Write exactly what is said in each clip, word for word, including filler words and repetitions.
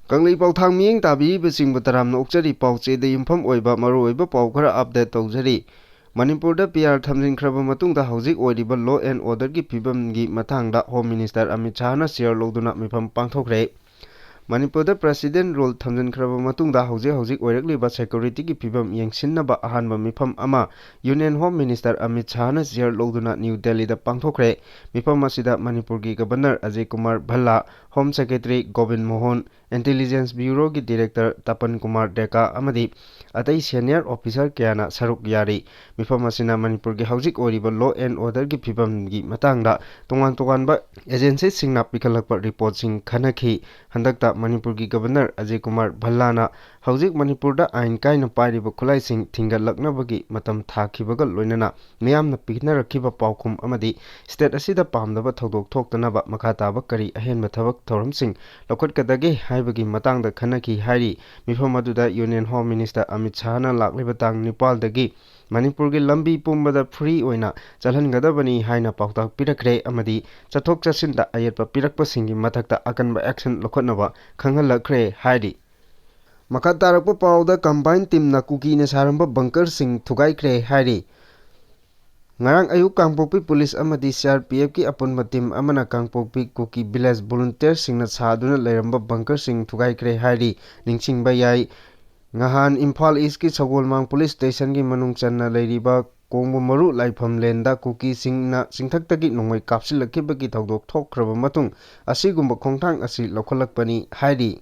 ꯀꯪꯂꯩꯄꯥꯛ ꯊꯥꯡ ꯃꯤꯠꯌꯦꯡ ꯇꯥꯕꯤꯔꯤꯕꯁꯤꯡꯕꯨ ꯇꯔꯥꯝꯅ ꯑꯣꯛꯆꯔꯤ꯫ ꯄꯥꯎ ꯆꯦꯗ ꯌꯨꯝꯐꯝ ꯑꯣꯏꯕ ꯃꯔꯨꯑꯣꯏꯕ ꯄꯥꯎ ꯈꯔ update ꯇꯧꯖꯔꯤ꯫ ꯃꯅꯤꯄꯨꯔꯗ P R ꯊꯝꯖꯤꯟꯈ꯭ꯔꯕ ꯃꯇꯨꯡꯗ ꯍꯧꯖꯤꯛ ꯑꯣꯏꯔꯤꯕ law and orderꯒꯤ ꯐꯤꯕꯝꯒꯤ ꯃꯇꯥꯡꯗ Home Minister ꯑꯃꯤꯠ ꯁꯥꯍꯅ chair ꯂꯧꯗꯨꯅ ꯃꯤꯐꯝ ꯄꯥꯡꯊꯣꯛꯈ꯭ꯔꯦ꯫ ꯃꯅꯤꯄꯨꯔꯗ President rule ꯊꯝꯖꯤꯟꯈ꯭ꯔꯕ ꯃꯇꯨꯡꯗ ꯍꯧꯖꯤꯛ ꯍꯧꯖꯤꯛ ꯑꯣꯏꯔꯛꯂꯤꯕ securityꯒꯤ ꯐꯤꯕꯝ ꯌꯦꯡꯁꯤꯟꯅꯕ ꯑꯍꯥꯟꯕ ꯃꯤꯐꯝ ꯑꯃ Union Home Minister ꯑꯃꯤꯠ ꯁꯥꯍꯅ chair ꯂꯧꯗꯨꯅ ꯅ꯭ꯌꯨ ꯗꯦꯜꯂꯤꯗ ꯄꯥꯡꯊꯣꯛꯈ꯭ꯔꯦ꯫ ꯃꯤꯐꯝ ꯑꯁꯤꯗ ꯃꯅꯤꯄꯨꯔꯒꯤ Governor Ajay Kumar ꯚꯜꯂꯥ, Home Secretary Gobin Mohan, Intelligence Bureauꯒꯤ Director ꯇꯄꯟ Kumar ꯗꯦꯀꯥ ꯑꯃꯗꯤ ꯑꯇꯩ senior officer ꯀꯌꯥꯅ ꯁꯔꯨꯛ ꯌꯥꯔꯤ꯫ ꯃꯤꯐꯝ ꯑꯁꯤꯅ ꯃꯅꯤꯄꯨꯔꯒꯤ ꯍꯧꯖꯤꯛ ꯑꯣꯏꯔꯤꯕ law and orderꯒꯤ ꯐꯤꯕꯝꯒꯤ ꯃꯇꯥꯡꯗ ꯇꯣꯉꯥꯟ ꯇꯣꯉꯥꯟꯕ agencyꯁꯤꯡꯅ ꯄꯤꯈꯠꯂꯛꯄ reportꯁꯤꯡ ꯈꯟꯅꯈꯤ꯫ ꯍꯟꯗꯛꯇ ꯃꯅꯤꯄꯨꯔꯒꯤ Governor ꯑꯖꯌ ꯀꯨꯃꯥꯔ ꯚꯜꯂꯥꯅ ꯍꯧꯖꯤꯛ ꯃꯅꯤꯄꯨꯔꯗ ꯑꯥꯏꯟ ꯀꯥꯏꯅ ꯄꯥꯏꯔꯤꯕ ꯈꯨꯠꯂꯥꯏꯁꯤꯡ ꯊꯤꯡꯒꯠꯂꯛꯅꯕꯒꯤ ꯃꯇꯝ ꯊꯥꯈꯤꯕꯒ ꯂꯣꯏꯅꯅ ꯃꯤꯌꯥꯝꯅ ꯄꯤꯅꯔꯛꯈꯤꯕ ꯄꯥꯎꯈꯨꯝ ꯑꯃꯗꯤ state ꯑꯁꯤꯗ ꯄꯥꯝꯗꯕ ꯊꯧꯗꯣꯛ ꯊꯣꯛꯇꯅꯕ ꯃꯈꯥ ꯇꯥꯕ ꯀꯔꯤ ꯑꯍꯦꯟꯕ ꯊꯕꯛ ꯊꯧꯔꯝꯁꯤꯡ ꯂꯧꯈꯠꯀꯗꯒꯦ ꯍꯥꯏꯕꯒꯤ ꯃꯇꯥꯡꯗ ꯈꯟꯅꯈꯤ ꯍꯥꯏꯔꯤ꯫ ꯃꯤꯐꯝ ꯑꯗꯨꯗ Union Home Minister ꯑꯃꯤꯠ ꯁꯥꯍꯅ ꯂꯥꯛꯂꯤꯕ ꯇꯥꯡ ꯅꯤꯄꯥꯜꯗꯒꯤ ꯃꯅꯤꯄꯨꯔꯒꯤ ꯂꯝꯕꯤ ꯄꯨꯝꯕꯗ free ꯑꯣꯏꯅ ꯆꯠꯍꯟꯒꯗꯕꯅꯤ ꯍꯥꯏꯅ ꯄꯥꯎꯇꯥꯛ ꯄꯤꯔꯛꯈ꯭ꯔꯦ ꯑꯃꯗꯤ ꯆꯠꯊꯣꯛ ꯆꯠꯁꯤꯟꯗ ꯑꯌꯦꯠꯄ ꯄꯤꯔꯛꯄꯁꯤꯡꯒꯤ ꯃꯊꯛꯇ ꯑꯀꯟꯕ action ꯂꯧꯈꯠꯅꯕ ꯈꯪꯍꯜꯂꯛꯈ꯭ꯔꯦ ꯍꯥꯏꯔꯤ꯫ ꯃꯈꯥ ꯇꯥꯔꯛꯄ ꯄꯥꯎꯗ combined teamꯅ ꯀꯨꯀꯤꯅ ꯁꯥꯔꯝꯕ bunkerꯁꯤꯡ ꯊꯨꯒꯥꯏꯈ꯭ꯔꯦ ꯍꯥꯏꯔꯤ꯫ ꯉꯔꯥꯡ ꯑꯌꯨꯛ ꯀꯥꯡꯄꯣꯛꯄꯤ police ꯑꯃꯗꯤ C R P Fꯀꯤ ꯑꯄꯨꯟꯕ team ꯑꯃꯅ ꯀꯥꯡꯄꯣꯛꯄꯤ ꯀꯨꯀꯤ village volunteerꯁꯤꯡꯅ ꯁꯥꯗꯨꯅ ꯂꯩꯔꯝꯕ bunkerꯁꯤꯡ ꯊꯨꯒꯥꯏꯈ꯭ꯔꯦ ꯍꯥꯏꯔꯤ꯫ ꯅꯤꯡꯁꯤꯡꯕ ꯌꯥꯏ, ꯉꯍꯥꯟ ꯏꯝꯐꯥꯜ Eastꯀꯤ ꯁꯒꯣꯜꯃꯥꯡ police stationꯒꯤ ꯃꯅꯨꯡ ꯆꯟꯅ ꯂꯩꯔꯤꯕ ꯀꯣꯡꯕ ꯃꯔꯨ ꯂꯥꯏꯐꯝ ꯂꯦꯟꯗ ꯀꯨꯀꯤꯁꯤꯡꯅ ꯆꯤꯡꯊꯛꯇꯒꯤ ꯅꯣꯡꯃꯩ ꯀꯥꯞꯁꯤꯜꯂꯛꯈꯤꯕꯒꯤ ꯊꯧꯗꯣꯛ ꯊꯣꯛꯈ꯭ꯔꯕ ꯃꯇꯨꯡ ꯑꯁꯤꯒꯨꯝꯕ ꯈꯣꯡꯊꯥꯡ ꯑꯁꯤ ꯂꯧꯈꯠꯂꯛꯄꯅꯤ ꯍꯥꯏꯔꯤ꯫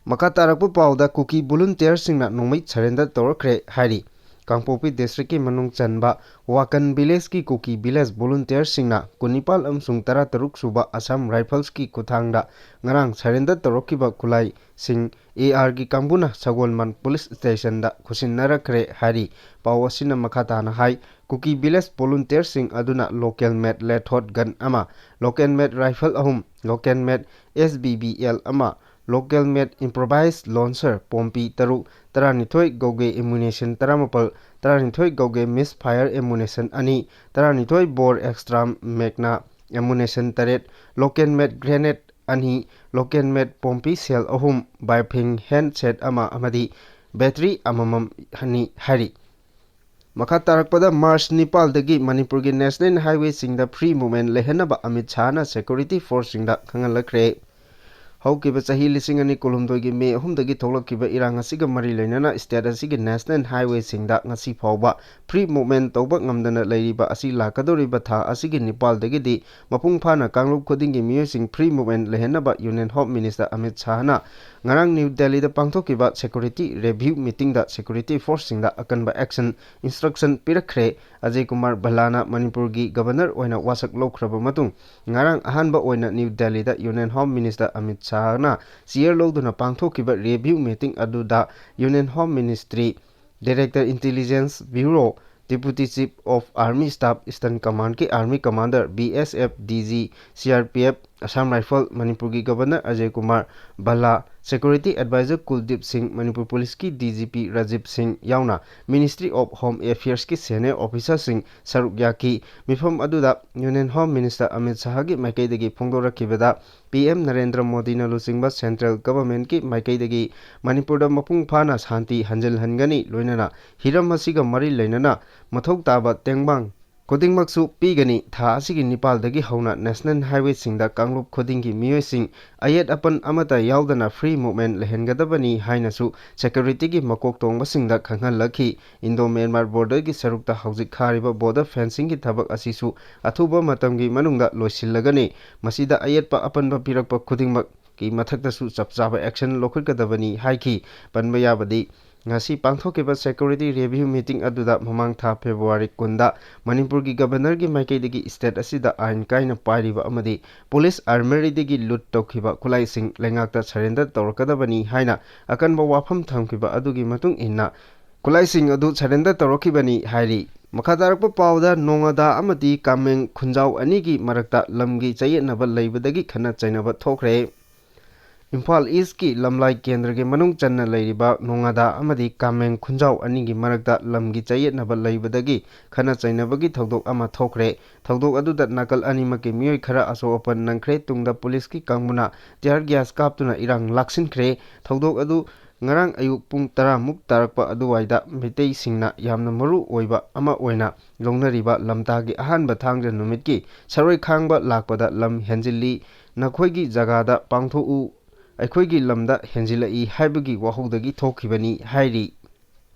ꯃꯈꯥ ꯇꯥꯔꯛꯄ ꯄꯥꯎꯗ ꯀꯨꯀꯤ volunteerꯁꯤꯡꯅ ꯅꯣꯡꯃꯩ surrender ꯇꯧꯔꯛꯈ꯭ꯔꯦ ꯍꯥꯏꯔꯤ꯫ ꯀꯥꯡꯄꯣꯛꯄꯤ districtꯀꯤ ꯃꯅꯨꯡ ꯆꯟꯕ ꯋꯥꯀꯟ villageꯀꯤ ꯀꯨꯀꯤ village volunteerꯁꯤꯡꯅ ꯀꯨꯟꯅꯤꯄꯥꯜ ꯑꯃꯁꯨꯡ ꯇꯔꯥꯇꯔꯨꯛ ꯁꯨꯕ Assam Riflesꯀꯤ ꯈꯨꯠꯊꯥꯡꯗ ꯉꯔꯥꯡ surrender ꯇꯧꯔꯛꯈꯤꯕ ꯈꯨꯠꯂꯥꯏꯁꯤꯡ A Rꯒꯤ ꯀꯥꯡꯕꯨꯅ ꯁꯒꯣꯜꯃꯟ police stationꯗ ꯈꯨꯠꯁꯤꯟꯅꯔꯛꯈ꯭ꯔꯦ ꯍꯥꯏꯔꯤ꯫ ꯄꯥꯎ ꯑꯁꯤꯅ ꯃꯈꯥ ꯇꯥꯅ ꯍꯥꯏ, ꯀꯨꯀꯤ village volunteerꯁꯤꯡ ꯑꯗꯨꯅ local made ꯂꯦꯊꯣꯠ gun ꯑꯃ, local made rifle ꯑꯍꯨꯝ, local made S B B L ꯑꯃ, local made improvised launcher Pompey ꯇꯔꯨꯛ, ꯇꯔꯥꯅꯤꯊꯣꯏ gauge ammunition ꯇꯔꯥꯃꯥꯄꯜ, ꯇꯔꯥꯅꯤꯊꯣꯏ gauge misfire ammunition ꯑꯅꯤ, ꯇꯔꯥꯅꯤꯊꯣꯏ bore extra magna ammunition ꯇꯔꯦꯠ, local made grenade ꯑꯅꯤ, Local made ꯄꯣꯝꯄꯤ ꯁꯦꯜ ꯑꯍꯨꯝ, ꯕꯥꯏꯐꯤꯡ ꯍꯦꯟ ꯁꯦꯠ ꯑꯃ ꯑꯃꯗꯤ ꯕꯦꯇ꯭ꯔꯤ ꯑꯃꯃꯝ ꯍꯟꯅꯤ ꯍꯥꯏꯔꯤ꯫ ꯃꯈꯥ ꯇꯥꯔꯛꯄꯗ, ꯃꯥꯔꯆ ꯅꯤꯄꯥꯜꯗꯒꯤ ꯃꯅꯤꯄꯨꯔꯒꯤ ꯅꯦꯁꯅꯦꯜ ꯍꯥꯏꯋꯦꯁꯤꯡꯗ ꯐ꯭ꯔꯤ ꯃꯨꯚꯃꯦꯟ ꯂꯩꯍꯟꯅꯕ ꯑꯃꯤꯠ ꯁꯥꯍꯅ ꯁꯦꯀ꯭ꯌꯨꯔꯤꯇꯤ ꯐꯣꯔꯁꯁꯤꯡꯗ ꯈꯪꯍꯜꯂꯛꯈ꯭ꯔꯦ꯫ ꯍꯧꯈꯤꯕ ꯆꯍꯤ ꯂꯤꯁꯤꯡ ꯑꯅꯤ ꯀꯨꯟꯍꯨꯝꯗꯣꯏꯒꯤ ꯃꯦ ꯑꯍꯨꯝꯗꯒꯤ ꯊꯣꯛꯂꯛꯈꯤꯕ ꯏꯔꯥꯡ ꯑꯁꯤꯒ ꯃꯔꯤ ꯂꯩꯅꯅ ꯁ꯭ꯇꯦꯠ ꯑꯁꯤꯒꯤ ꯅꯦꯁꯅꯦꯜ ꯍꯥꯏꯋꯦꯁꯤꯡꯗ ꯉꯁꯤ ꯐꯥꯎꯕ ꯐ꯭ꯔꯤ ꯃꯨꯚꯃꯦꯟ ꯇꯧꯕ ꯉꯝꯗꯅ ꯂꯩꯔꯤꯕ ꯑꯁꯤ ꯂꯥꯛꯀꯗꯧꯔꯤꯕ ꯊꯥ ꯑꯁꯤꯒꯤ ꯅꯤꯄꯥꯜꯗꯒꯤꯗꯤ ꯃꯄꯨꯡ ꯐꯥꯅ ꯀꯥꯡꯂꯨꯞ ꯈꯨꯗꯤꯡꯒꯤ ꯃꯤꯑꯣꯏꯁꯤꯡ ꯐ꯭ꯔꯤ ꯃꯨꯚꯃꯦꯟ ꯂꯩꯍꯟꯅꯕ ꯌꯨꯅꯤꯌꯟ ꯍꯣꯝ ꯃꯤꯅꯤꯁꯇꯔ ꯑꯃꯤꯠ ꯁꯥꯍꯅ ꯉꯔꯥꯡ ꯅ꯭ꯌꯨ ꯗꯦꯜꯂꯤꯗ ꯄꯥꯡꯊꯣꯛꯈꯤꯕ ꯁꯦꯀ꯭ꯌꯨꯔꯤꯇꯤ ꯔꯤꯚ꯭ꯌꯨ ꯃꯤꯇꯤꯡꯗ ꯁꯦꯀ꯭ꯌꯨꯔꯤꯇꯤ ꯐꯣꯔꯁꯁꯤꯡꯗ ꯑꯀꯟꯕ ꯑꯦꯛꯁꯟ ꯏꯟꯁꯇ꯭ꯔꯛꯁꯟ ꯄꯤꯔꯛꯈ꯭ꯔꯦ꯫ ꯑꯖꯌ ꯀꯨꯃꯥꯔ ꯚꯜꯂꯥꯅ ꯃꯅꯤꯄꯨꯔꯒꯤ ꯒꯕꯔꯅꯔ ꯑꯣꯏꯅ ꯋꯥꯁꯛ ꯂꯧꯈ꯭ꯔꯕ ꯃꯇꯨꯡ, ꯉꯔꯥꯡ ꯑꯍꯥꯟꯕ ꯑꯣꯏꯅ ꯅ꯭ꯌꯨ ꯗꯦꯜꯂꯤꯗ ꯌꯨꯅꯤꯌꯟ ꯍꯣꯝ ꯃꯤꯅꯤꯁꯇꯔ ꯑꯃꯤꯠ ꯁꯥꯍꯅ ꯆꯤꯌꯔ ꯂꯧꯗꯨꯅ ꯄꯥꯡꯊꯣꯛꯈꯤꯕ ꯔꯤꯚ꯭ꯌꯨ ꯃꯤꯇꯤꯡ ꯑꯗꯨꯗ union home ministry, director intelligence bureau, deputy chief of army staff, eastern ꯀꯃꯥꯟꯗꯀꯤ army commander, B S F D G, C R P F, Assam rifle, ꯃꯅꯤꯄꯨꯔꯒꯤ governor Ajay Kumar Bhalla, security advisor Kuldeep Singh, Manipur ꯄꯨꯂꯤꯁꯀꯤ D G P Rajiv Singh ꯌꯥꯎꯅ ministry of home ꯑꯦꯐꯤꯌꯔꯁꯀꯤ senior ꯑꯣꯐꯤꯁꯥꯔꯁꯤꯡ ꯁꯔꯨꯛ ꯌꯥꯈꯤ꯫ ꯃꯤꯐꯝ ꯑꯗꯨꯗ ꯌꯨꯅꯤꯌꯟ ꯍꯣꯝ ꯃꯤꯅꯤꯁꯇꯔ ꯑꯃꯤꯠ ꯁꯥꯍꯒꯤ ꯃꯥꯏꯀꯩꯗꯒꯤ ꯐꯣꯡꯗꯣꯔꯛꯈꯤꯕꯗ, ꯄꯤ ꯑꯦꯝ ꯅꯔꯦꯟꯗ꯭ꯔ ꯃꯣꯗꯤꯅ ꯂꯨꯆꯤꯡꯕ ꯁꯦꯟꯇ꯭ꯔꯦꯜ ꯒꯚꯔꯟꯃꯦꯟꯠꯀꯤ ꯃꯥꯏꯀꯩꯗꯒꯤ ꯃꯅꯤꯄꯨꯔꯗ ꯃꯄꯨꯡ ꯐꯥꯅ ꯁꯥꯟꯇꯤ ꯍꯟꯖꯤꯜꯍꯟꯒꯅꯤ, ꯂꯣꯏꯅꯅ ꯍꯤꯔꯝ ꯑꯁꯤꯒ ꯃꯔꯤ ꯂꯩꯅꯅ ꯃꯊꯧ ꯇꯥꯕ ꯇꯦꯡꯕꯥꯡ ꯈꯨꯗꯤꯡꯃꯛꯁꯨ ꯄꯤꯒꯅꯤ꯫ ꯊꯥ ꯑꯁꯤꯒꯤ ꯅꯤꯄꯥꯜꯗꯒꯤ ꯍꯧꯅ ꯅꯦꯁꯅꯦꯜ ꯍꯥꯏꯋꯦꯁꯤꯡꯗ ꯀꯥꯡꯂꯨꯞ ꯈꯨꯗꯤꯡꯒꯤ ꯃꯤꯑꯣꯏꯁꯤꯡ ꯑꯌꯦꯠ ꯑꯄꯟ ꯑꯃꯠꯇ ꯌꯥꯎꯗꯅ ꯐ꯭ꯔꯤ ꯃꯨꯚꯃꯦꯟꯠ ꯂꯩꯍꯟꯒꯗꯕꯅꯤ ꯍꯥꯏꯅꯁꯨ ꯁꯦꯀ꯭ꯌꯨꯔꯤꯇꯤꯒꯤ ꯃꯀꯣꯛ ꯊꯣꯡꯕꯁꯤꯡꯗ ꯈꯪꯍꯜꯂꯛꯈꯤ꯫ ꯏꯟꯗꯣ ꯃ꯭ꯌꯥꯟꯃꯥꯔ ꯕꯣꯔꯗꯔꯒꯤ ꯁꯔꯨꯛꯇ ꯍꯧꯖꯤꯛ ꯈꯥꯔꯤꯕ ꯕꯣꯔꯗꯔ ꯐꯦꯟꯁꯤꯡꯒꯤ ꯊꯕꯛ ꯑꯁꯤꯁꯨ ꯑꯊꯨꯕ ꯃꯇꯝꯒꯤ ꯃꯅꯨꯡꯗ ꯂꯣꯏꯁꯤꯜꯂꯒꯅꯤ꯫ ꯃꯁꯤꯗ ꯑꯌꯦꯠꯄ ꯑꯄꯟꯕ ꯄꯤꯔꯛꯄ ꯈꯨꯗꯤꯡꯃꯛꯀꯤ ꯃꯊꯛꯇꯁꯨ ꯆꯞ ꯆꯥꯕ ꯑꯦꯛꯁꯟ ꯂꯧꯈꯠꯀꯗꯕꯅꯤ ꯍꯥꯏꯈꯤ꯫ ꯄꯟꯕ ꯌꯥꯕꯗꯤ, ꯉꯁꯤ ꯄꯥꯡꯊꯣꯛꯈꯤꯕ ꯁꯦꯀ꯭ꯌꯨꯔꯤꯇꯤ ꯔꯤꯚꯤꯌꯨ ꯃꯤꯇꯤꯡ ꯑꯗꯨꯗ ꯃꯃꯥꯡ ꯊꯥ ꯐꯦꯕ꯭ꯔꯨꯋꯥꯔꯤ ꯀꯨꯟꯗ ꯃꯅꯤꯄꯨꯔꯒꯤ ꯒꯕꯔꯅꯔꯒꯤ ꯃꯥꯏꯀꯩꯗꯒꯤ ꯁ꯭ꯇꯦꯠ ꯑꯁꯤꯗ ꯑꯥꯏꯟ ꯀꯥꯏꯅ ꯄꯥꯏꯔꯤꯕ ꯑꯃꯗꯤ ꯄꯨꯂꯤꯁ ꯑꯥꯔꯃꯔꯤꯗꯒꯤ ꯂꯨꯠ ꯇꯧꯈꯤꯕ ꯈꯨꯠꯂꯥꯏꯁꯤꯡ ꯂꯩꯉꯥꯛꯇ ꯁꯔꯦꯟꯗꯔ ꯇꯧꯔꯛꯀꯗꯕꯅꯤ ꯍꯥꯏꯅ ꯑꯀꯟꯕ ꯋꯥꯐꯝ ꯊꯝꯈꯤꯕ ꯑꯗꯨꯒꯤ ꯃꯇꯨꯡ ꯏꯟꯅ ꯈꯨꯠꯂꯥꯏꯁꯤꯡ ꯑꯗꯨ ꯁꯔꯦꯟꯗꯔ ꯇꯧꯔꯛꯈꯤꯕꯅꯤ ꯍꯥꯏꯔꯤ꯫ ꯃꯈꯥ ꯇꯥꯔꯛꯄ ꯄꯥꯎꯗ, ꯅꯣꯉꯥꯗꯥ ꯑꯃꯗꯤ ꯀꯥꯃꯦꯡ ꯈꯨꯟꯖꯥꯎ ꯑꯅꯤꯒꯤ ꯃꯔꯛꯇ ꯂꯝꯒꯤ ꯆꯌꯦꯠꯅꯕ ꯂꯩꯕꯗꯒꯤ ꯈꯠꯅ ꯆꯩꯅꯕ ꯊꯣꯛꯈ꯭ꯔꯦ꯫ ꯏꯝꯐꯥꯜ ꯏꯁꯀꯤ ꯂꯝꯂꯥꯏ ꯀꯦꯟꯗ꯭ꯔꯒꯤ ꯃꯅꯨꯡ ꯆꯟꯅ ꯂꯩꯔꯤꯕ ꯅꯣꯉꯥꯗꯥ ꯑꯃꯗꯤ ꯀꯥꯃꯦꯡ ꯈꯨꯟꯖꯥꯎ ꯑꯅꯤꯒꯤ ꯃꯔꯛꯇ ꯂꯝꯒꯤ ꯆꯌꯦꯠꯅꯕ ꯂꯩꯕꯗꯒꯤ ꯈꯠꯅ ꯆꯩꯅꯕꯒꯤ ꯊꯧꯗꯣꯛ ꯑꯃ ꯊꯣꯛꯈ꯭ꯔꯦ꯫ ꯊꯧꯗꯣꯛ ꯑꯗꯨꯗ ꯅꯥꯀꯜ ꯑꯅꯤꯃꯛꯀꯤ ꯃꯤꯑꯣꯏ ꯈꯔ ꯑꯁꯣꯛ ꯑꯄꯟ ꯅꯪꯈ꯭ꯔꯦ꯫ ꯇꯨꯡꯗ ꯄꯨꯂꯤꯁꯀꯤ ꯀꯥꯡꯕꯨꯅ tear gas ꯀꯥꯞꯇꯨꯅ ꯏꯔꯥꯡ ꯂꯥꯛꯁꯤꯟꯈ꯭ꯔꯦ꯫ ꯊꯧꯗꯣꯛ ꯑꯗꯨ ꯉꯔꯥꯡ ꯑꯌꯨꯛ ꯄꯨꯡ ꯇꯔꯥꯃꯨꯛ ꯇꯥꯔꯛꯄ ꯑꯗꯨꯋꯥꯏꯗ ꯃꯩꯇꯩꯁꯤꯡꯅ ꯌꯥꯝꯅ ꯃꯔꯨ ꯑꯣꯏꯕ ꯑꯃ ꯑꯣꯏꯅ ꯂꯧꯅꯔꯤꯕ ꯂꯝꯇꯥꯒꯤ ꯑꯍꯥꯟꯕ ꯊꯥꯡꯖ ꯅꯨꯃꯤꯠꯀꯤ ꯁꯔꯣꯏ ꯈꯥꯡꯕ ꯂꯥꯛꯄꯗ ꯂꯝ ꯍꯦꯟꯖꯤꯜꯂꯤ, ꯅꯈꯣꯏꯒꯤ ꯖꯒꯥꯗ ꯄꯥꯡꯊꯣꯛꯎ, ꯑꯩꯈꯣꯏꯒꯤ ꯂꯝꯗ ꯍꯦꯟꯖꯤꯜꯂꯛꯏ ꯍꯥꯏꯕꯒꯤ ꯋꯥꯍꯧꯗꯒꯤ ꯊꯣꯛꯈꯤꯕꯅꯤ ꯍꯥꯏꯔꯤ꯫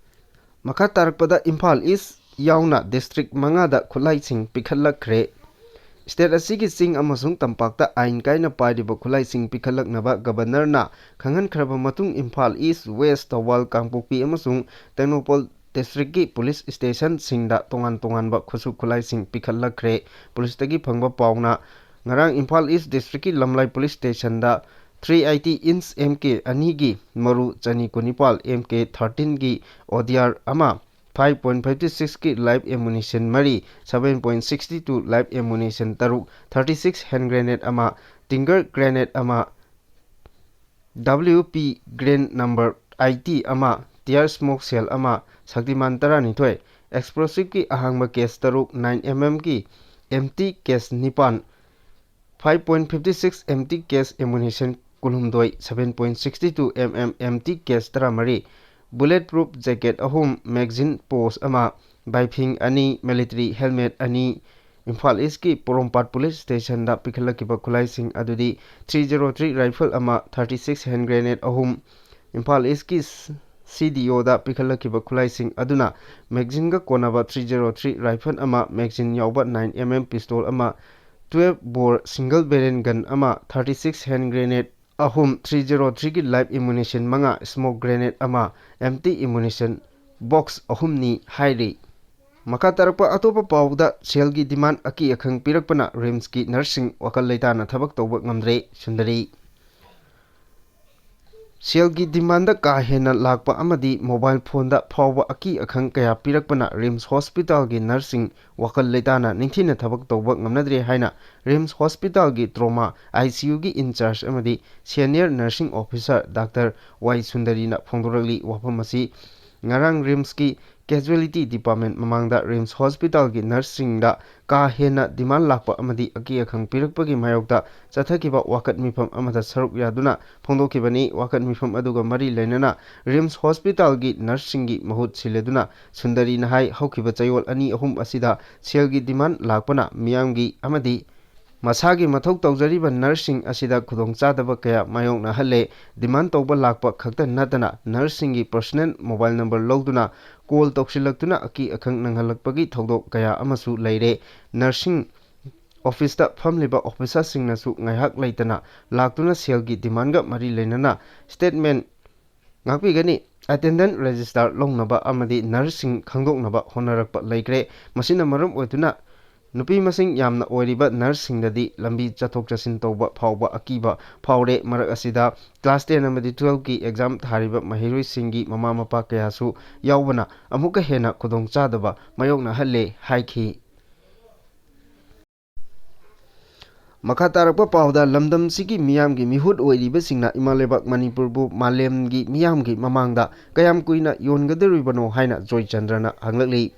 ꯃꯈꯥ ꯇꯥꯔꯛꯄꯗ ꯏꯝꯐꯥꯜ ꯏꯁ ꯌꯥꯎꯅ district ꯃꯉꯥꯗ ꯈꯨꯠꯂꯥꯏꯁꯤꯡ ꯄꯤꯈꯠꯂꯛꯈ꯭ꯔꯦ꯫ State ꯑꯁꯤꯒꯤ ꯆꯤꯡ ꯑꯃꯁꯨꯡ ꯇꯝꯄꯥꯛꯇ ꯑꯥꯏꯟ ꯀꯥꯏꯅ ꯄꯥꯏꯔꯤꯕ ꯈꯨꯠꯂꯥꯏꯁꯤꯡ ꯄꯤꯈꯠꯂꯛꯅꯕ Governorꯅ ꯈꯪꯍꯟꯈ꯭ꯔꯕ ꯃꯇꯨꯡ, ꯏꯝꯐꯥꯜ ꯏꯁ, ꯋꯦꯁ, ꯊꯧꯕꯥꯜ, ꯀꯥꯡꯄꯣꯛꯄꯤ ꯑꯃꯁꯨꯡ ꯇꯦꯡꯅꯧꯄꯜ districtꯀꯤ police stationꯁꯤꯡꯗ ꯇꯣꯉꯥꯟ ꯇꯣꯉꯥꯟꯕ ꯈꯨꯠꯁꯨ ꯈꯨꯠꯂꯥꯏꯁꯤꯡ ꯄꯤꯈꯠꯂꯛꯈ꯭ꯔꯦ꯫ Policeꯇꯒꯤ ꯐꯪꯕ ꯄꯥꯎꯅ ꯉꯔꯥꯡ ꯏꯝꯐꯥꯜ ꯏꯁ districtꯀꯤ ꯂꯝꯂꯥꯏ police stationꯗ three eighty inch M K ꯑꯅꯤꯒꯤ ꯃꯔꯨ ꯆꯅꯤ ꯀꯨꯟꯅꯤꯄꯥꯜ, M K thirteenꯒꯤ ODR ꯑꯃ, five point fifty sixꯀꯤ live ammunition ꯃꯔꯤ, seven point sixty two live ammunition ꯇꯔꯨꯛ, thirty six hand grenade ꯑꯃ, Stinger grenade ꯑꯃ, W P grenade number eighty ꯑꯃ, tear smoke shell ꯑꯃ, ꯁꯛꯇꯤꯃꯥꯟ ꯇꯔꯥꯅꯤꯊꯣꯏ, explosiveꯀꯤ ꯑꯍꯥꯡꯕ case ꯇꯔꯨꯛ, nine MM ꯒꯤ empty case ꯅꯤꯄꯥꯟ, five point fifty six empty case ammunition ꯀꯨꯟꯍꯨꯝꯗꯣꯏ, seven point sixty two MM empty case ꯇꯔꯥꯃꯔꯤ, bullet proof jacket ꯑꯍꯨꯝ, magazine pouch ꯑꯃ, ꯕꯥꯏꯐꯤꯡ ꯑꯅꯤ, military helmet ꯑꯅꯤ, ꯏꯝꯐꯥꯜ ꯏꯁꯀꯤ ꯄꯣꯔꯣꯝꯄꯥꯠ police stationꯗ ꯄꯤꯈꯠꯂꯛꯈꯤꯕ ꯈꯨꯠꯂꯥꯏꯁꯤꯡ ꯑꯗꯨꯗꯤ three zero three rifle ꯑꯃ, thirty six hand grenade ꯑꯍꯨꯝ, ꯏꯝꯐꯥꯜ ꯏꯁꯀꯤ CDOꯗ ꯄꯤꯈꯠꯂꯛꯈꯤꯕ ꯈꯨꯠꯂꯥꯏꯁꯤꯡ ꯑꯗꯨꯅ magazineꯒ ꯀꯣꯟꯅꯕ three zero three rifle ꯑꯃ, magazine ꯌꯥꯎꯕ nine MM pistol ꯑꯃ, twelve bore single barrel gun ꯑꯃ, thirty six hand grenade ꯑꯍꯨꯝ, three zero threeꯒꯤ live ammunition ꯃꯉꯥ, smoke grenade ꯑꯃ, empty ammunition box ꯑꯍꯨꯝꯅꯤ ꯍꯥꯏꯔꯤ꯫ ꯃꯈꯥ ꯇꯥꯔꯛꯄ ꯑꯇꯣꯞꯄ ꯄꯥꯎꯗ ꯁꯦꯜꯒꯤ demand ꯑꯀꯤ ꯑꯈꯪ ꯄꯤꯔꯛꯄꯅ RIMSꯀꯤ nurseꯁꯤꯡ ꯋꯥꯈꯜ ꯂꯩꯇꯥꯅ ꯊꯕꯛ ꯇꯧꯕ ꯉꯝꯗ꯭ꯔꯦ꯫ ꯁꯨꯟꯗꯔꯤ꯫ ꯁꯦꯜꯒꯤ ꯗꯤꯃꯥꯟꯗ ꯀꯥ ꯍꯦꯟꯅ ꯂꯥꯛꯄ ꯑꯃꯗꯤ ꯃꯣꯕꯥꯏꯜ ꯐꯣꯟꯗ ꯐꯥꯎꯕ ꯑꯀꯤ ꯑꯈꯪ ꯀꯌꯥ ꯄꯤꯔꯛꯄꯅ ꯔꯤꯝꯁ ꯍꯣꯁꯄꯤꯇꯥꯜꯒꯤ ꯅꯔꯁꯁꯤꯡ ꯋꯥꯈꯜ ꯂꯩꯇꯥꯅ ꯅꯤꯡꯊꯤꯅ ꯊꯕꯛ ꯇꯧꯕ ꯉꯝꯅꯗ꯭ꯔꯦ ꯍꯥꯏꯅ ꯔꯤꯝꯁ ꯍꯣꯁꯄꯤꯇꯥꯜꯒꯤ ꯇ꯭ꯔꯣꯃꯥ ꯑꯥꯏ ꯁꯤ ꯌꯨꯒꯤ ꯏꯟꯆꯥꯔꯖ ꯑꯃꯗꯤ ꯁꯦꯅꯤꯌꯔ ꯅꯔꯁꯤꯡ ꯑꯣꯐꯤꯁꯥꯔ ꯗꯥꯛꯇꯔ ꯋꯥꯏ ꯁꯨꯟꯗꯔꯤꯅ ꯐꯣꯡꯗꯣꯔꯛꯂꯤ꯫ ꯋꯥꯐꯝ ꯑꯁꯤ ꯉꯔꯥꯡ ꯔꯤꯝꯁꯀꯤ ꯀꯦꯖꯨꯋꯦꯂꯤꯇꯤ ꯗꯤꯄꯥꯔꯠꯃꯦꯟ ꯃꯃꯥꯡꯗ ꯔꯤꯝꯁ ꯍꯣꯁꯄꯤꯇꯥꯜꯒꯤ ꯅꯔꯁꯁꯤꯡꯗ ꯀꯥ ꯍꯦꯟꯅ ꯗꯤꯃꯥꯟ ꯂꯥꯛꯄ ꯑꯃꯗꯤ ꯑꯀꯤ ꯑꯈꯪ ꯄꯤꯔꯛꯄꯒꯤ ꯃꯥꯌꯣꯛꯇ ꯆꯠꯊꯈꯤꯕ ꯋꯥꯀꯠ ꯃꯤꯐꯝ ꯑꯃꯗ ꯁꯔꯨꯛ ꯌꯥꯗꯨꯅ ꯐꯣꯡꯗꯣꯛꯈꯤꯕꯅꯤ꯫ ꯋꯥꯀꯠ ꯃꯤꯐꯝ ꯑꯗꯨꯒ ꯃꯔꯤ ꯂꯩꯅꯅ ꯔꯤꯝꯁ ꯍꯣꯁꯄꯤꯇꯥꯜꯒꯤ ꯅꯔꯁꯁꯤꯡꯒꯤ ꯃꯍꯨꯠ ꯁꯤꯜꯂꯗꯨꯅ ꯁꯨꯟꯗꯔꯤꯅ ꯍꯥꯏ, ꯍꯧꯈꯤꯕ ꯆꯌꯣꯜ ꯑꯅꯤ ꯑꯍꯨꯝ ꯑꯁꯤꯗ ꯁꯦꯜꯒꯤ ꯗꯤꯃꯥꯟ ꯂꯥꯛꯄꯅ ꯃꯤꯌꯥꯝꯒꯤ ꯑꯃꯗꯤ ꯃꯁꯥꯒꯤ ꯃꯊꯧ ꯇꯧꯖꯔꯤꯕ ꯅꯔꯁꯁꯤꯡ ꯑꯁꯤꯗ ꯈꯨꯗꯣꯡꯆꯥꯗꯕ ꯀꯌꯥ ꯃꯥꯌꯣꯛꯅꯍꯜꯂꯦ꯫ ꯗꯤꯃꯥꯟ ꯇꯧꯕ ꯂꯥꯛꯄ ꯈꯛꯇ ꯅꯠꯇꯅ ꯅꯔꯁꯁꯤꯡꯒꯤ ꯄꯔꯁꯣꯅꯦꯜ ꯃꯣꯕꯥꯏꯜ ꯅꯝꯕꯔ ꯂꯧꯗꯨꯅ ꯀꯣꯜ ꯇꯧꯁꯤꯜꯂꯛꯇꯨꯅ ꯑꯀꯤ ꯑꯈꯪ ꯅꯪꯍꯜꯂꯛꯄꯒꯤ ꯊꯧꯗꯣꯛ ꯀꯌꯥ ꯑꯃꯁꯨ ꯂꯩꯔꯦ꯫ ꯅꯔꯁꯤꯡ ꯑꯣꯐꯤꯁꯇ ꯐꯝꯂꯤꯕ ꯑꯣꯐꯤꯁꯥꯔꯁꯤꯡꯅꯁꯨ ꯉꯥꯏꯍꯥꯛ ꯂꯩꯇꯅ ꯂꯥꯛꯇꯨꯅ ꯁꯦꯜꯒꯤ ꯗꯤꯃꯥꯟꯒ ꯃꯔꯤ ꯂꯩꯅꯅ ꯁ꯭ꯇꯦꯠꯃꯦꯟ ꯉꯥꯛꯄꯤꯒꯅꯤ꯫ ꯑꯦꯇꯦꯟꯗꯦꯟ ꯔꯦꯖꯤꯁꯇꯥꯔ ꯂꯧꯅꯕ ꯑꯃꯗꯤ ꯅꯔꯁꯁꯤꯡ ꯈꯪꯗꯣꯛꯅꯕ ꯍꯣꯠꯅꯔꯛꯄ ꯂꯩꯈ꯭ꯔꯦ꯫ ꯃꯁꯤꯅ ꯃꯔꯝ ꯑꯣꯏꯗꯨꯅ ꯅꯨꯄꯤ ꯃꯁꯤꯡ ꯌꯥꯝꯅ ꯑꯣꯏꯔꯤꯕ ꯅꯔꯁꯁꯤꯡꯗꯗꯤ ꯂꯝꯕꯤ ꯆꯠꯊꯣꯛ ꯆꯠꯁꯤꯟ ꯇꯧꯕ ꯐꯥꯎꯕ ꯑꯀꯤꯕ ꯐꯥꯎꯔꯦ꯫ ꯃꯔꯛ ꯑꯁꯤꯗ ꯀ꯭ꯂꯥꯁ ꯇꯦꯟ ꯑꯃꯗꯤ ꯇꯨꯋꯦꯜꯐꯀꯤ ꯑꯦꯛꯖꯥꯝ ꯊꯥꯔꯤꯕ ꯃꯍꯩꯔꯣꯏꯁꯤꯡꯒꯤ ꯃꯃꯥ ꯃꯄꯥ ꯀꯌꯥꯁꯨ ꯌꯥꯎꯕꯅ ꯑꯃꯨꯛꯀ ꯍꯦꯟꯅ ꯈꯨꯗꯣꯡꯆꯥꯗꯕ ꯃꯥꯌꯣꯛꯅꯍꯜꯂꯦ ꯍꯥꯏꯈꯤ꯫ ꯃꯈꯥ ꯇꯥꯔꯛꯄ ꯄꯥꯎꯗ, ꯂꯝꯗꯝꯁꯤꯒꯤ ꯃꯤꯌꯥꯝꯒꯤ ꯃꯤꯍꯨꯠ ꯑꯣꯏꯔꯤꯕꯁꯤꯡꯅ ꯏꯃꯥ ꯂꯩꯕꯥꯛ ꯃꯅꯤꯄꯨꯔꯕꯨ ꯃꯥꯂꯦꯝꯒꯤ ꯃꯤꯌꯥꯝꯒꯤ ꯃꯃꯥꯡꯗ ꯀꯌꯥꯝ ꯀꯨꯏꯅ ꯌꯣꯟꯒꯗꯧꯔꯤꯕꯅꯣ ꯍꯥꯏꯅ ꯖꯣꯏꯆꯟꯗ꯭ꯔꯅ ꯍꯪꯂꯛꯂꯤ꯫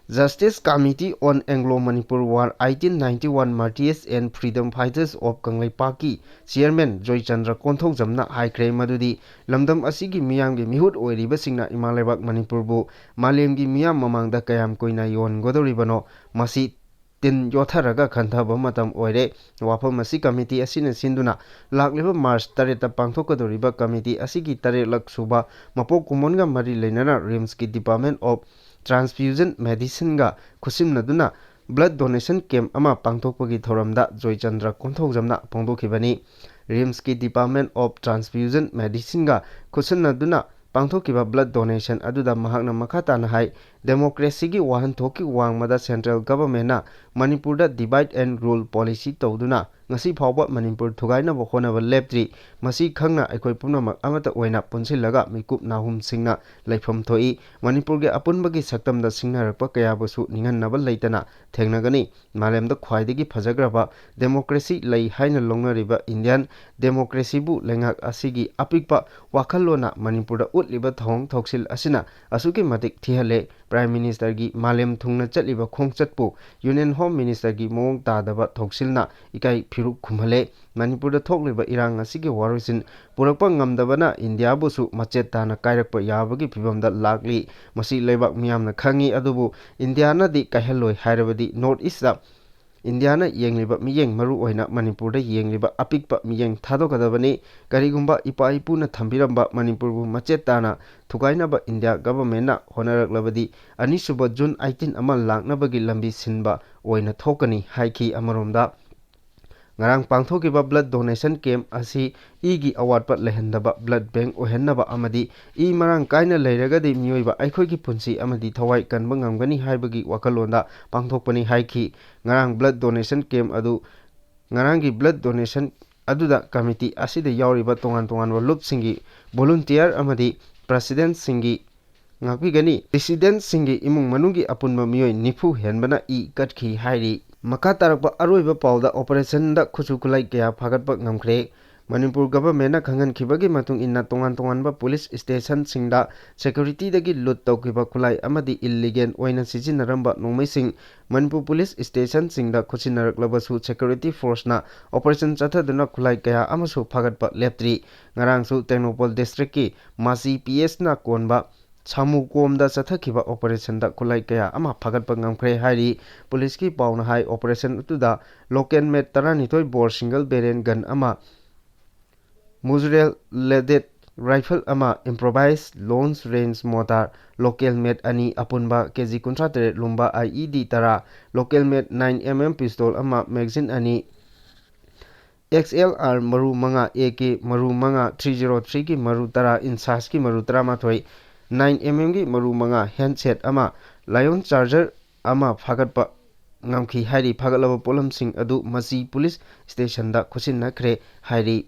Justice Committee on Anglo Manipur War eighteen ninety-one Martyrs and Freedom Fighters of ꯀꯪꯂꯩꯄꯥꯛꯀꯤ ꯆꯤꯌꯔꯃꯦꯟ ꯖꯣꯏꯆꯟꯗ꯭ꯔ ꯀꯣꯟꯊꯧꯖꯝꯅ ꯍꯥꯏꯈ꯭ꯔꯦ ꯃꯗꯨꯗꯤ ꯂꯝꯗꯝ ꯑꯁꯤꯒꯤ ꯃꯤꯌꯥꯝꯒꯤ ꯃꯤꯍꯨꯠ ꯑꯣꯏꯔꯤꯕꯁꯤꯡꯅ ꯏꯃꯥ ꯂꯩꯕꯥꯛ ꯃꯅꯤꯄꯨꯔꯕꯨ ꯃꯥꯂꯦꯝꯒꯤ ꯃꯤꯌꯥꯝ ꯃꯃꯥꯡꯗ ꯀꯌꯥꯝ ꯀꯨꯏꯅ ꯌꯣꯟꯒꯗꯧꯔꯤꯕꯅꯣ, ꯃꯁꯤ ꯇꯤꯟ ꯌꯣꯠꯊꯔꯒ ꯈꯟꯊꯕ ꯃꯇꯝ ꯑꯣꯏꯔꯦ꯫ ꯋꯥꯐꯝ ꯑꯁꯤ ꯀꯃꯤꯇꯤ ꯑꯁꯤꯅ ꯁꯤꯟꯗꯨꯅ ꯂꯥꯛꯂꯤꯕ ꯃꯥꯔꯆ ꯇꯔꯦꯠꯇ ꯄꯥꯡꯊꯣꯛꯀꯗꯧꯔꯤꯕ ꯀꯃꯤꯇꯤ ꯑꯁꯤꯒꯤ ꯇꯔꯦꯠꯂꯛ ꯁꯨꯕ ꯃꯄꯣꯛ ꯀꯨꯝꯑꯣꯟꯒ ꯃꯔꯤ ꯂꯩꯅꯅ ꯔꯤꯝꯁꯀꯤ Department of Transfusion Medicineꯒ ꯈꯨꯠꯁꯝꯅꯗꯨꯅ blood donation camp ꯑꯃ ꯄꯥꯡꯊꯣꯛꯄꯒꯤ ꯊꯧꯔꯝꯗ ꯖꯣꯏꯆꯟꯗ꯭ꯔ ꯀꯣꯟꯊꯧꯖꯝꯅ ꯐꯣꯡꯗꯣꯛꯈꯤꯕꯅꯤ꯫ ꯔꯤꯝꯁꯀꯤ Department of Transfusion Medicineꯒ ꯈꯨꯠꯁꯝꯅꯗꯨꯅ ꯄꯥꯡꯊꯣꯛꯈꯤꯕ blood donation ꯑꯗꯨꯗ ꯃꯍꯥꯛꯅ ꯃꯈꯥ ꯇꯥꯅ ꯍꯥꯏ, democracyꯒꯤ ꯋꯥꯍꯟꯊꯣꯛꯀꯤ ꯋꯥꯡꯃꯗ central governmentꯅ ꯃꯅꯤꯄꯨꯔꯗ divide and rule policy ꯇꯧꯗꯨꯅ ꯉꯁꯤ ꯐꯥꯎꯕ ꯃꯅꯤꯄꯨꯔ ꯊꯨꯒꯥꯏꯅꯕ ꯍꯣꯠꯅꯕ ꯂꯦꯞꯇ꯭ꯔꯤ꯫ ꯃꯁꯤ ꯈꯪꯅ ꯑꯩꯈꯣꯏ ꯄꯨꯝꯅꯃꯛ ꯑꯃꯠꯇ ꯑꯣꯏꯅ ꯄꯨꯟꯁꯤꯜꯂꯒ ꯃꯤꯀꯨꯞ ꯅꯥꯍꯨꯝ ꯁꯤꯡꯅ ꯂꯩꯐꯝ ꯊꯣꯛꯏ꯫ ꯃꯅꯤꯄꯨꯔꯒꯤ ꯑꯄꯨꯟꯕꯒꯤ ꯁꯛꯇꯝꯗ ꯁꯤꯡꯅꯔꯛꯄ ꯀꯌꯥꯕꯨꯁꯨ ꯅꯤꯡꯍꯟꯅꯕ ꯂꯩꯇꯅ ꯊꯦꯡꯅꯒꯅꯤ꯫ ꯃꯥꯂꯦꯝꯗ ꯈ꯭ꯋꯥꯏꯗꯒꯤ ꯐꯖꯈ꯭ꯔꯕ democracy ꯂꯩ ꯍꯥꯏꯅ ꯂꯧꯅꯔꯤꯕ Indian democracyꯕꯨ ꯂꯩꯉꯥꯛ ꯑꯁꯤꯒꯤ ꯑꯄꯤꯛꯄ ꯋꯥꯈꯜꯂꯣꯟꯅ ꯃꯅꯤꯄꯨꯔꯗ ꯎꯠꯂꯤꯕ ꯊꯧꯑꯣꯡ ꯊꯧꯁꯤꯜ ꯑꯁꯤꯅ ꯑꯁꯨꯛꯀꯤ ꯃꯇꯤꯛ ꯊꯤꯍꯜꯂꯦ꯫ Prime Ministerꯒꯤ ꯃꯥꯂꯦꯝ ꯊꯨꯡꯅ ꯆꯠꯂꯤꯕ ꯈꯣꯡꯆꯠꯄꯨ Union Home Ministerꯒꯤ ꯃꯑꯣꯡ ꯇꯥꯗꯕ ꯊꯧꯁꯤꯜꯅ ꯏꯀꯥꯏ ꯐꯤꯔꯨꯛ ꯈꯨꯝꯍꯜꯂꯦ꯫ ꯃꯅꯤꯄꯨꯔꯗ ꯊꯣꯛꯂꯤꯕ ꯏꯔꯥꯡ ꯑꯁꯤꯒꯤ ꯋꯥꯔꯣꯏꯁꯤꯟ ꯄꯨꯔꯛꯄ ꯉꯝꯗꯕꯅ ꯏꯟꯗꯤꯌꯥꯕꯨꯁꯨ ꯃꯆꯦꯠ ꯇꯥꯅ ꯀꯥꯏꯔꯛꯄ ꯌꯥꯕꯒꯤ ꯐꯤꯕꯝꯗ ꯂꯥꯛꯂꯤ꯫ ꯃꯁꯤ ꯂꯩꯕꯥꯛ ꯃꯤꯌꯥꯝꯅ ꯈꯪꯏ, ꯑꯗꯨꯕꯨ ꯏꯟꯗꯤꯌꯥꯅꯗꯤ ꯀꯥꯏꯍꯜꯂꯣꯏ ꯍꯥꯏꯔꯕꯗꯤ North Eastꯇ ꯏꯟꯗꯤꯌꯥꯅ ꯌꯦꯡꯂꯤꯕ ꯃꯤꯠꯌꯦꯡ, ꯃꯔꯨ ꯑꯣꯏꯅ ꯃꯅꯤꯄꯨꯔꯗ ꯌꯦꯡꯂꯤꯕ ꯑꯄꯤꯛꯄ ꯃꯤꯠꯌꯦꯡ ꯊꯥꯗꯣꯛꯀꯗꯕꯅꯤ꯫ ꯀꯔꯤꯒꯨꯝꯕ ꯏꯄꯥ ꯏꯄꯨꯅ ꯊꯝꯕꯤꯔꯝꯕ ꯃꯅꯤꯄꯨꯔꯕꯨ ꯃꯆꯦꯠ ꯇꯥꯅ ꯊꯨꯒꯥꯏꯅꯕ ꯏꯟꯗꯤꯌꯥ governmentꯅ ꯍꯣꯠꯅꯔꯛꯂꯕꯗꯤ ꯑꯅꯤꯁꯨꯕ June eighteen ꯑꯃ ꯂꯥꯛꯅꯕꯒꯤ ꯂꯝꯕꯤ ꯁꯤꯟꯕ ꯑꯣꯏꯅ ꯊꯣꯛꯀꯅꯤ ꯍꯥꯏꯈꯤ꯫ ꯑꯃꯔꯣꯝꯗ, ꯉꯔꯥꯡ ꯄꯥꯡꯊꯣꯛꯈꯤꯕ blood donation camp ꯑꯁꯤ ꯏꯒꯤ ꯑꯋꯥꯠꯄ ꯂꯩꯍꯟꯗꯕ, blood bank ꯑꯣꯏꯍꯟꯅꯕ ꯑꯃꯗꯤ ꯏ ꯃꯔꯥꯡ ꯀꯥꯏꯅ ꯂꯩꯔꯒꯗꯤ ꯃꯤꯑꯣꯏꯕ ꯑꯩꯈꯣꯏꯒꯤ ꯄꯨꯟꯁꯤ ꯑꯃꯗꯤ ꯊꯋꯥꯏ ꯀꯟꯕ ꯉꯝꯒꯅꯤ ꯍꯥꯏꯕꯒꯤ ꯋꯥꯈꯜꯂꯣꯟꯗ ꯄꯥꯡꯊꯣꯛꯄꯅꯤ ꯍꯥꯏꯈꯤ꯫ ꯉꯔꯥꯡ blood donation camp ꯑꯗꯨ, ꯉꯔꯥꯡꯒꯤ blood donation ꯑꯗꯨꯗ committee ꯑꯁꯤꯗ ꯌꯥꯎꯔꯤꯕ ꯇꯣꯉꯥꯟ ꯇꯣꯉꯥꯟꯕ ꯂꯨꯞꯁꯤꯡꯒꯤ volunteer ꯑꯃꯗꯤ presidentꯁꯤꯡꯒꯤ ꯉꯥꯛꯄꯤꯒꯅꯤ꯫ Residentꯁꯤꯡꯒꯤ ꯏꯃꯨꯡ ꯃꯅꯨꯡꯒꯤ ꯑꯄꯨꯟꯕ ꯃꯤꯑꯣꯏ ꯅꯤꯐꯨ ꯍꯦꯟꯕꯅ ꯏ ꯀꯠꯈꯤ ꯍꯥꯏꯔꯤ꯫ ꯃꯈꯥ ꯇꯥꯔꯛꯄ ꯑꯔꯣꯏꯕ ꯄꯥꯎꯗ operationꯗ ꯈꯨꯠꯁꯨ ꯈꯨꯠꯂꯥꯏ ꯀꯌꯥ ꯐꯥꯒꯠꯄ ꯉꯝꯈ꯭ꯔꯦ꯫ ꯃꯅꯤꯄꯨꯔ governmentꯅ ꯈꯪꯍꯟꯈꯤꯕꯒꯤ ꯃꯇꯨꯡ ꯏꯟꯅ, ꯇꯣꯉꯥꯟ ꯇꯣꯉꯥꯟꯕ police stationꯁꯤꯡꯗ securityꯗꯒꯤ loot ꯇꯧꯈꯤꯕ ꯈꯨꯠꯂꯥꯏ ꯑꯃꯗꯤ illegal ꯑꯣꯏꯅ ꯁꯤꯖꯤꯟꯅꯔꯝꯕ ꯅꯣꯡꯃꯩꯁꯤꯡ ꯃꯅꯤꯄꯨꯔ police stationꯁꯤꯡꯗ ꯈꯨꯠꯁꯤꯟꯅꯔꯛꯂꯕꯁꯨ, security forceꯅ operation ꯆꯠꯊꯗꯨꯅ ꯈꯨꯠꯂꯥꯏ ꯀꯌꯥ ꯑꯃꯁꯨ ꯐꯥꯒꯠꯄ ꯂꯦꯞꯇ꯭ꯔꯤ꯫ ꯉꯔꯥꯡꯁꯨ ꯇꯦꯡꯅꯧꯄꯜ districtꯀꯤ ꯃꯥꯁꯤ PSꯅ ꯀꯣꯟꯕ ꯁꯥꯃꯨꯀꯣꯝꯗ ꯆꯠꯊꯈꯤꯕ operationꯗ ꯈꯨꯠꯂꯥꯏ ꯀꯌꯥ ꯑꯃ ꯐꯥꯒꯠꯄ ꯉꯝꯈ꯭ꯔꯦ ꯍꯥꯏꯔꯤ꯫ Policeꯀꯤ ꯄꯥꯎꯅ ꯍꯥꯏ, operation ꯑꯗꯨꯗ local made ꯇꯔꯥꯅꯤꯊꯣꯏ bore single barrel gun ꯑꯃ, muzzle loaded rifle ꯑꯃ, improvised long range mortar, local made ꯑꯅꯤ, ꯑꯄꯨꯟꯕ KG ꯀꯨꯟꯊ꯭ꯔꯥ ꯇꯔꯦꯠ ꯂꯨꯝꯕ IED ꯇꯔꯥ, local made nine MM pistol ꯑꯃ, magazine ꯑꯅꯤ, XLR ꯃꯔꯨ ꯃꯉꯥ, AK ꯃꯔꯨ ꯃꯉꯥ, three zero threeꯒꯤ ꯃꯔꯨ ꯇꯔꯥ, INSASꯀꯤ ꯃꯔꯨ ꯇꯔꯥꯃꯥꯊꯣꯏ, nine MMꯒꯤ ꯃꯔꯨ ꯃꯉꯥ, handset ꯑꯃ, Lion Charger ꯑꯃ ꯐꯥꯒꯠꯄ ꯉꯝꯈꯤ ꯍꯥꯏꯔꯤ꯫ ꯐꯥꯒꯠꯂꯕ ꯄꯣꯠꯂꯝꯁꯤꯡ ꯑꯗꯨ ꯃꯁꯤ police stationꯗ ꯈꯨꯠꯁꯤꯟꯅꯈ꯭ꯔꯦ ꯍꯥꯏꯔꯤ꯫